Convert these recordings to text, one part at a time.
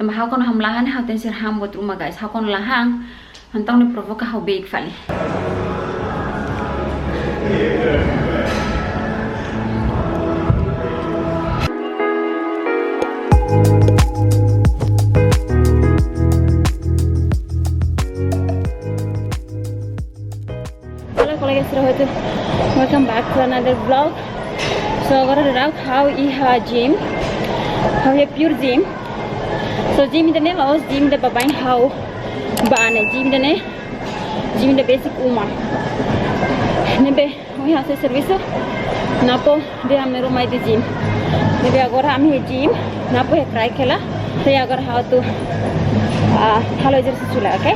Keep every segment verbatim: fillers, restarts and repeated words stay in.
Tanba ha'u kuandu hamlaha ne'e ha'u tenke ser han buat ruma, guys. Ha'u kuandu la han, entaun ne'e provoka ha'u beik fali. Halo kolega sira hotu, welcome back to another vlog. So agora daudaun ha'u iha gym, ha'u iha Pure Gym. So gym ida-ne'e la'ós gym ida baibain ha'u bá ne'e, gym ida-ne'e, gym ida besik uma. Ne'ebé ohin ha'u selesai servisu, Napo dehan ami ruma iha gym. Ne'ebé agora ami iha gym, Napo iha kraik hela. Entaun agora ha'u atu, ah, halo ezersísiu lai, oke?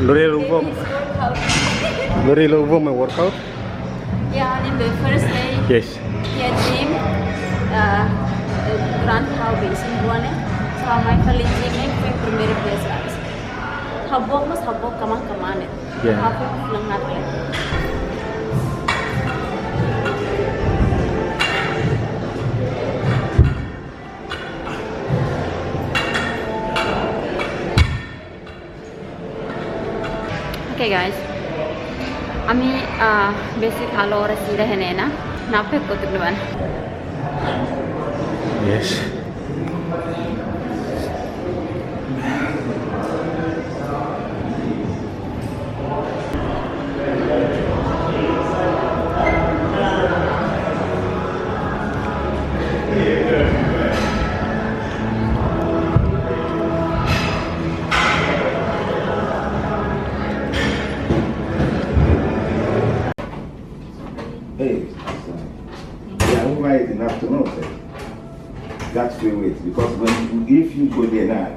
Lori lupa. Lori lupa my workout. Ya, ini the first day. Yes. Ya, gym. Uh, durante ha'u be isin rua ne'e. So, ha'u mai fali gym ne'e, foin primeira vez, guys. Ha'u book, mas ha'u book kaman-kaman ne'e. Ya. Ha'u foin filan ngat le. Oke, guys. Ami, ah, besik halo oras ida iha ne'e ona. Napo kotuk depan. Yes. Hey, yeah, we might in afternoon, sir. That's free weight, because when, if you go there now,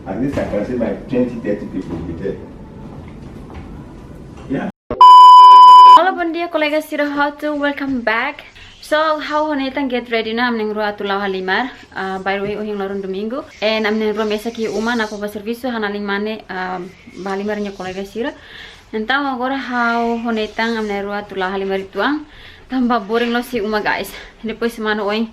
at least I can see my twenty, thirty people will be there. Yeah. Halo, bondia kolega sira hotu, welcome back. So, ha'u ho Nathan get ready ona, ami na'in-rua atu la'o halimar. Ah, by the way, ohin loron domingu. And ami na'in-rua mesak iha uma, Napo bá servisu, ha'u-nia alin mane, ah, bá halimar nia kolega sira. Entaun agora ha'u ho Nathan, ami na'in-rua atu la'o halimar uitoan. Tanba boring loos iha uma, guys. Depois semana oin,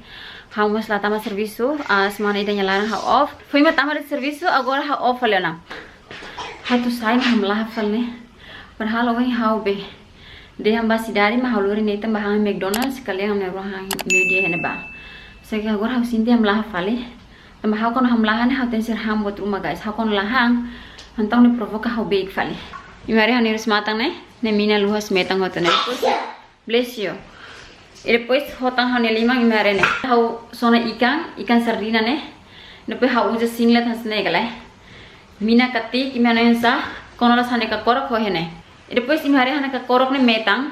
ha'u mós la tama servisu, ah, semana ida nia laran ha'u off. Foin mak tama de'it servisu, agora ha'u off fali ona. Ha'u atu sai hamlaha fali ne'e. Padahal ohin ha'u be dehan bá sidade, mas ha'u lori Nathan bá han McDonald's, kalian ami na'in-rua han meiudia iha ne'ebá. Só que agora ha'u sente hamlaha fali. Tanba ha'u kuandu hamlaha ne'e ha'u tenke ser han buat ruma, guys. Ha'u kuandu la han, entaun ne'e provoka ha'u beik fali. Imi haree ha'u-nia iris-matan ne'e, ne'e mina luhas metan hotu ne'e. Bless you. I depois hotu ha'u-nia liman imi haree ne'e. Ha'u sona ikan, ikan sardina ne'e. Depois ha'u uza singlet hanesan ne'e ka lae. Mina katik, imi hanoin sá, kona-ba ha'u-nia kakorok ho iha ne'e. I depois imi haree ha'u-nia kakorok ne'e metan.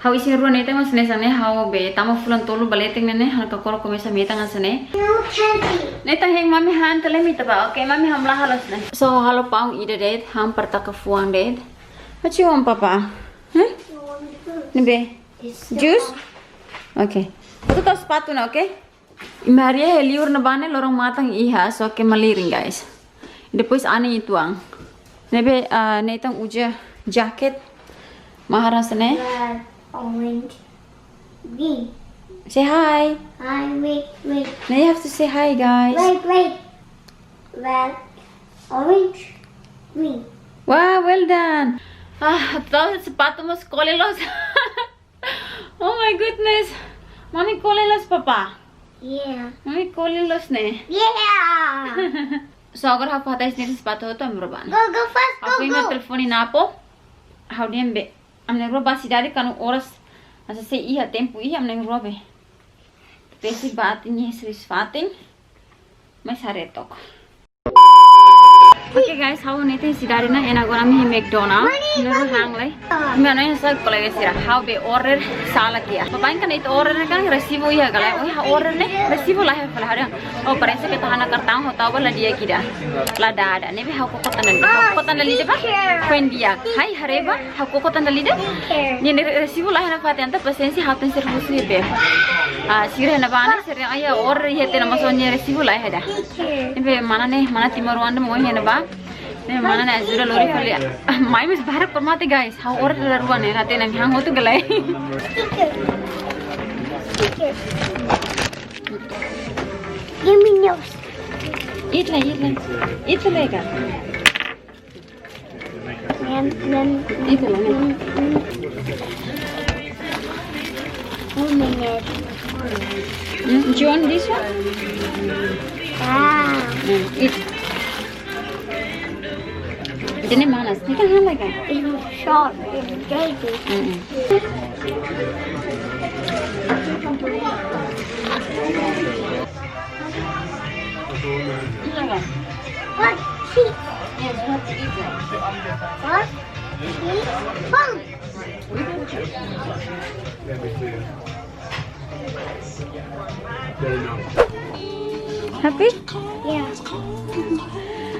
Ha'u isin rua ne'e, Nathan mós hanesan ne'e, ha'u be tama fulan tolu ba leten ne'e, ha'u-nia kakorok komesa metan hanesan ne'e. Nathan hein mami han tiha lai imi ita bá, oke, mami hamlaha loos ne'e. So, halo paun ida de'it, han para taka fuan de'it. What you want, papa? Huh? Ne'ebé? Juice? Oke. Atu tau sapatu ona, oke? Imi haree iha liur ne'ebá ne'e loron-matan iha, só que malirin, guys. Depois anin uitoan. Ne'ebé, ah, Nathan uza jaket mahar hanesan ne'e. Red, orange, green. Say hi. Hi, wait, wait. Now you have to say hi, guys. Wait, wait. Red, orange, green. Wow, well done. Ah, atu tau sapatu mós kole loos. Oh my goodness. Mami kole loos, papa. Yeah. Mami kole loos ne'e. Yeah. So agora ha'u fó hatais ne'e sapatu hotu, ami rua bá ne'e. Go, go fast, go, go. Ha'u foin mak telefone Napo. Ha'u dehan be, ami na'in-rua bá sidade kuandu oras hanesan sei iha tempu iha, ami na'in-rua be. Besik bá atin iha servisu fatin. Mas haree took. Oke guys, ha'u ho Nathan iha sidade ona, and agora ami iha McDonald's. Ami na'in-rua han lai. Imi hanoin sá kolega sira, ha'u be order salad ya. Baibain kan ita order ne'e kan resibu iha ka lae. Ohin ha'u order ne'e resibu laiha fali, ha'u dehan. Oh, parese ke ita hana kartaun, ha'u tau bá la di'ak ida. La dada. Ne'ebé ha'u koko tan dala ida. Ha'u koko tan dala ida bá. Foin di'ak. Hai, haree bá. Ha'u koko tan dala ida. Nia ne'e resibu laiha nafatin, entaun pasiénsia, ha'u tenke ser husu iha be. Ah, sira iha ne'ebá ne'e, sira dehan, "Ai, order iha tiha ona, mas nia resibu laiha ida." Ne'ebé mana ne'e, mana timoroan ida mak iha ne'ebá. Ne'e mana ne'e ajuda lori fali. Mai mós barak para mate, guys. Ha'u oras dala rua ne'e, rate nang hang hotu gelai. Sticker. Sticker. Give me yours. Eat lah, eat lah. Eat lah, Eka. Yum, yum, yum, yum, yum. Oh my God. Mm, do you want this one? Wow. Mm, eat. Ida-ne'e manas. Ita han lai ka? It's sharp. It's very tasty. Mm-mm. What? Cheese. Yes, you have to eat that. What? Cheese? Bun. Happy? Yeah.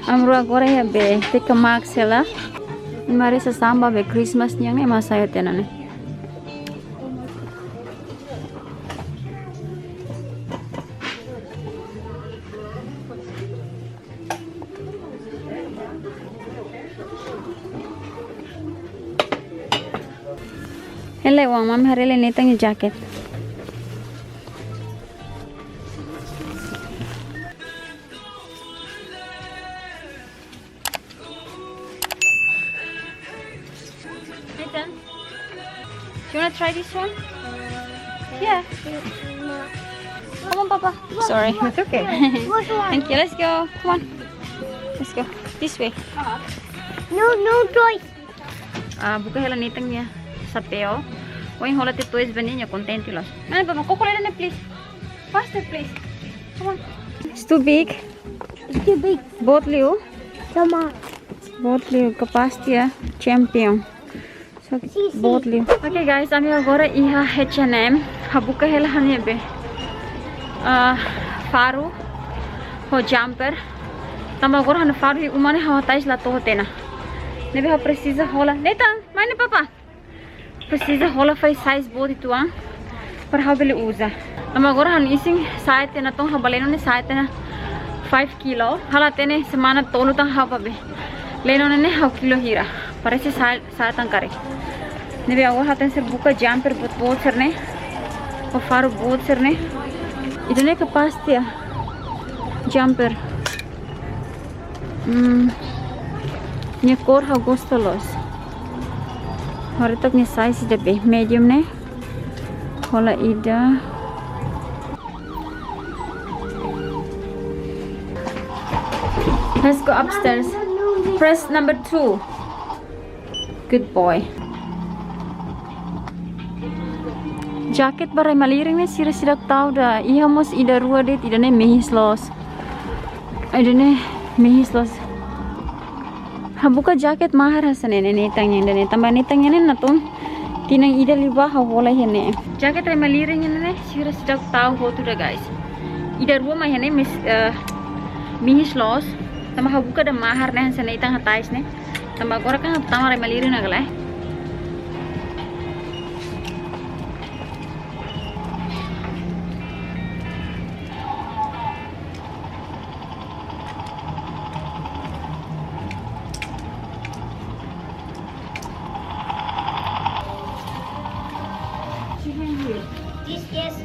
Ami rua agora iha be TK Maxx hela. Mai haree sasán ba be Christmas nian ne'e, ema hasai tiha ona ne'e. Hela wan, mami haree hela Nathan nia jaket. Nathan, you wanna try this one? Yeah. Come on, Papa. Sorry. It's okay. Which one? Thank you. Let's go. Come on. Let's go. This way. No, no toys. Ah, buka hela Nathan nia xapeu. Ohin hola tiha toys ba nia, nia kontente loos. Mana, Papa, koko lai ne'e, please. Faster, please. Come on. It's too big. It's too big. Boot liu. Sama. Boot liu, kapás tiha, champion. So, boot liu. Okay, guys, ami agora iha H and M. Habuka hela ha'u-nia be, ah, faru ho jumper. Tanba agora ha'u-nia faru iha uma ne'e ha'u hatais la to'o tiha ona. Ne'ebé ha'u presiza hola. Nathan, mai ne'e, Papa. Presiza hola fali size boot uitoan para ha'u bele uza. Tanba agora ha'u-nia isin sa'e tiha ona, entaun ha'u bá leno ne'e sa'e tiha ona five kilo. Ha'u la hatene semana tolu tan ha'u bá be. Leno ne'e ha'u kilo hira. Parese sa'e, sa'e tan karik. Ne'ebé agora ha'u tenke buka jumper boot-boot sira-ne'e. Ho faru boot sira-ne'e. Ida-ne'e kapás tiha. Jumper. Hmm. Nia kór ha'u gosta loos. Haree took nia size ida be, medium ne'e. Hola ida. Let's go upstairs. Press number two. Good boy. Jaket ba rai malirin ne'e sira seidauk tau ida. Iha mós ida rua de'it, ida-ne'e mihis loos. Ida-ne'e mihis loos. Habuka jaket mahar hanesan ne'e, Nathan nian ida-ne'e. Tanba Nathan nian ne'e natoon tinan ida liubá ha'u hola iha ne'e. Jaket rai malirin nian ne'e sira seidauk tau hotu ida, guys. Ida rua mak iha ne'e, mis-, eh, mihis loos. Tanba habuka ida mahar ne'e hanesan ne'e, Nathan hatais ne'e. Tanba agora kan tama rai malirin ona ka lae. This, yes.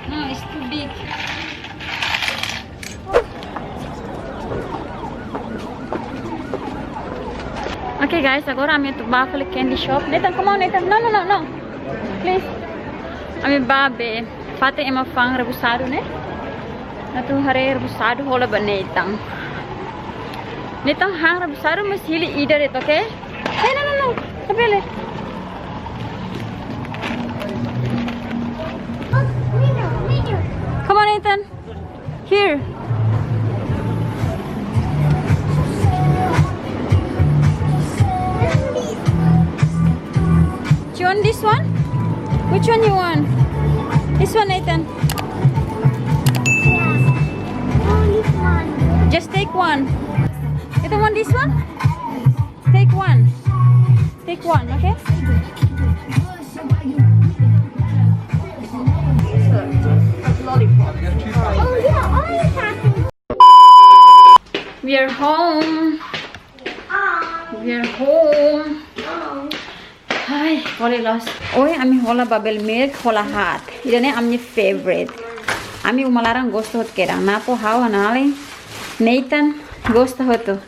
No, it's too big. Okay, guys, agora ami atu bá fali candy shop. Nathan, come on, Nathan. No, no, no, no. Please. Ami bá be fatin ema fa'an rebusadu ne'e. Atu haree rebusadu hola ba Nathan. Nathan han rebusadu, mas hili ida de'it, okay? Hey, no, no, no. Tabele. Come on, Nathan. Here. Do you want this one? Which one you want? This one, Nathan. Yeah. Only one. Just take one. You don't want this one? Take one. Take one, okay? We are home. We are home. Ai, kole loos. Ohin ami hola bubble milk, hola haat. Ida-ne'e ami favorite. Ami uma laran gosta hotu kedan. Napo, ha'u, Anali, Nathan gosta hotu.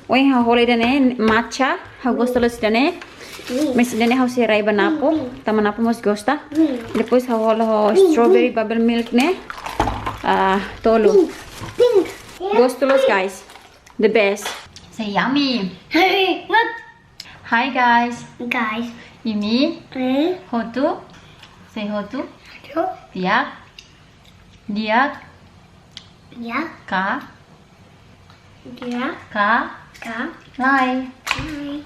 Ohin ha'u hola ida-ne'e matcha, ha'u gosta loos ida-ne'e. Mas ida-ne'e ha'u sei rai ba Napo, tanba Napo mós gosta. Depois ha'u hola ho strawberry bubble milk ne'e. Ah, tolu. Gosta loos, guys. The best. Say yummy. Hey, what? Hi, guys. Guys. Imi. Hmm? Hotu. Say hotu. Hotu. Di'ak. Di'ak. Di'ak. Ka. Di'ak. Ka. Ka. Lae. Lae.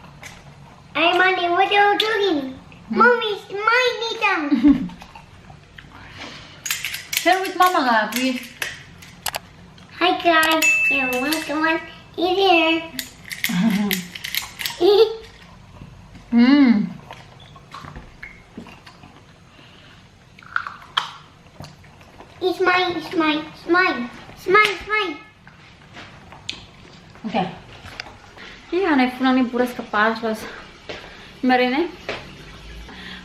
Hey, Mommy, what are you doing? Hmm? Mommy, it's my knee down. Share with Mama, please. Hi, guys. Yeah, welcome. Eat here. Hmm. It's mine, it's mine, it's mine. It's mine, it's mine. Oke. Ih, ha'u-nia ai-funan ne'e buras kapás loos. Mari ne'e.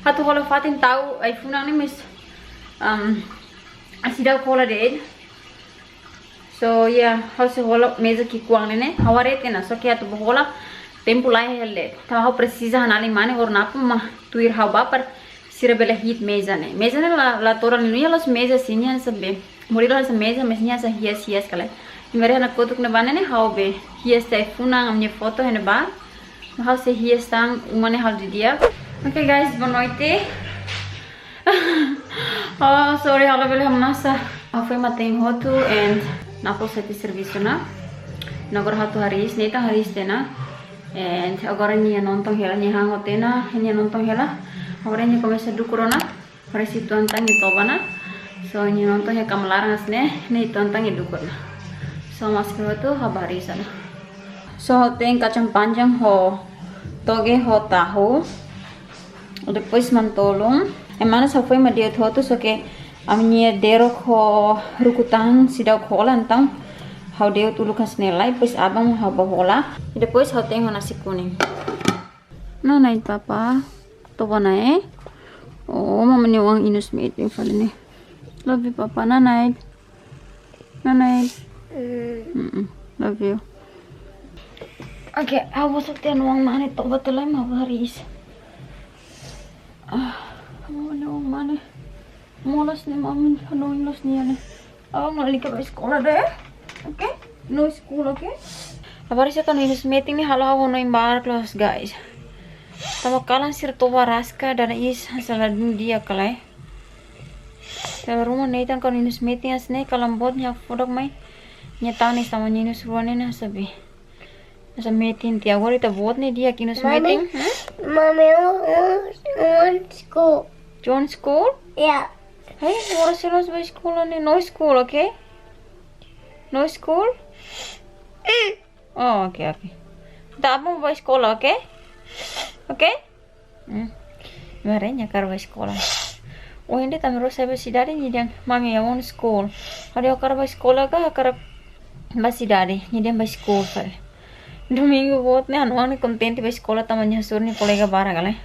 Atu hola fatin tau ai-funan ne'e, mas, um, seidauk hola de'it. So, yeah, ha'u sei hola meza ki'ikoan ne'e, ne'e. Ha'u haree tiha ona, só ke atu bá hola tempu laiha hela de'it. Tanba ha'u presiza hana'i mane, ohin Napo mak tuir ha'u bá para sira bele hi'it meza ne'e. Meza ne'e la, la todan liu, loos meza sira-ne'e hanesan be. Modelu hanesan meza, mas nia hanesan hias-hias ka lae. Imi haree ha'u-nia kotuk ne'ebá ne'e, ha'u be hias tiha ai-funan, ami-nia foto iha ne'ebá. Ha'u sei hias tan uma ne'e halo didi'ak. Oke, guys, boa noite. Oh, sorry, ha'u labele hamnasa. Ha'u foin matein hotu and Napo sete servisu ona. No agora ha'u atu hariis, Nathan hariis tiha ona. And agora nia nonton hela, nia han hotu ona, nia nonton hela. Agora nia komesa dukur ona. Parese ituan tan nia toba ona. So, nia nonton iha kama laran hanesan ne'e, nia ituan tan nia dukur ona. So, maske hotu, ha'u bá hariis ona. So, ha'u tein kacang panjang ho toge ho tahu. Depois manu-tolun. Ema na'in ha'u foin mak de'ut hotu, só ke ami-nia derok ho ruku-tahan seidauk hola, entaun ha'u de'ut uluk hanesan ne'e lai, depois aban ha'u bá hola. Depois ha'u tein ho nasi kuning. Nanae, papa. Toba ona, eh? Oh, mama nia oan inus metin fali ne'e. Love you, papa. Nanae. Nanae. Mm-mm. Love you. Oke, ha'u bosok tiha ona oan mane, toba tiha lai mak ha'u hariis. Ah, mama nia oan mane. Molas ne'e, mama nia hanoin loos nia ne'e. Ha'u lalika bá eskola de'it. Oke? No school, oke? Agora sira kuandu inus metin ne'e halo ha'u hanoin barak loos, guys. Tanba kalan sira toba rasik, dada iis hanesan ladún di'ak ka lae. Tanba ruma Nathan kuandu inus metin hanesan ne'e, kalan boot nia hakfodak mai. Nia tanis tanba nia inus rua ne'e hanesan be. Hanesan metin tiha, agora ita-boot ne'e di'ak inus metin. Mami, hmm? Mami, I want, I want school. You want school? Yeah. Hey, agora sira loos bá eskola ne'e. No school, oke? No school? Mm. Oh, oke, oke. Entaun bá eskola, oke? Oke? Hmm. Mari, nia hakarak bá eskola. Ohin de'it ami rua sai bá sidade, nia dehan, "Mami, I want school." Ha'u dehan, "Hakarak bá eskola ka hakarak bá sidade?" Nia dehan bá eskola fali. Domingu boot ne'e, ha'u-nia oan ne'e kontente bá eskola tanba nia hasoru nia kolega barak ka lae.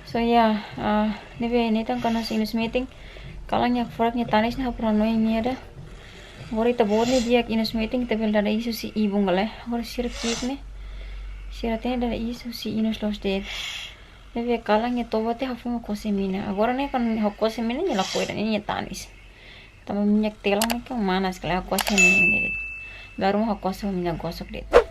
So, ya, ah, ne'ebé Nathan kuandu hanesan inus metin, kalan nia hakfodak, nia tanis ne'e ha'u hanoin nia ida. Agora ita-boot ne'e di'ak inus metin, ita bele dada iis husi ibun ka lae. Agora sira ki'ik ne'e, sira hatene dada iis husi inus loos de'it. Ne'ebé kalan nia toba tiha ha'u foin mak kose mina. Agora ne'e kuandu ha'u kose mina, nia lakohi ida, nia tanis. Tanba minyak telang ne'e kan manas ka lae, ha'u kose mina de'it. Baru ha'u kose ho minyak gosok de'it.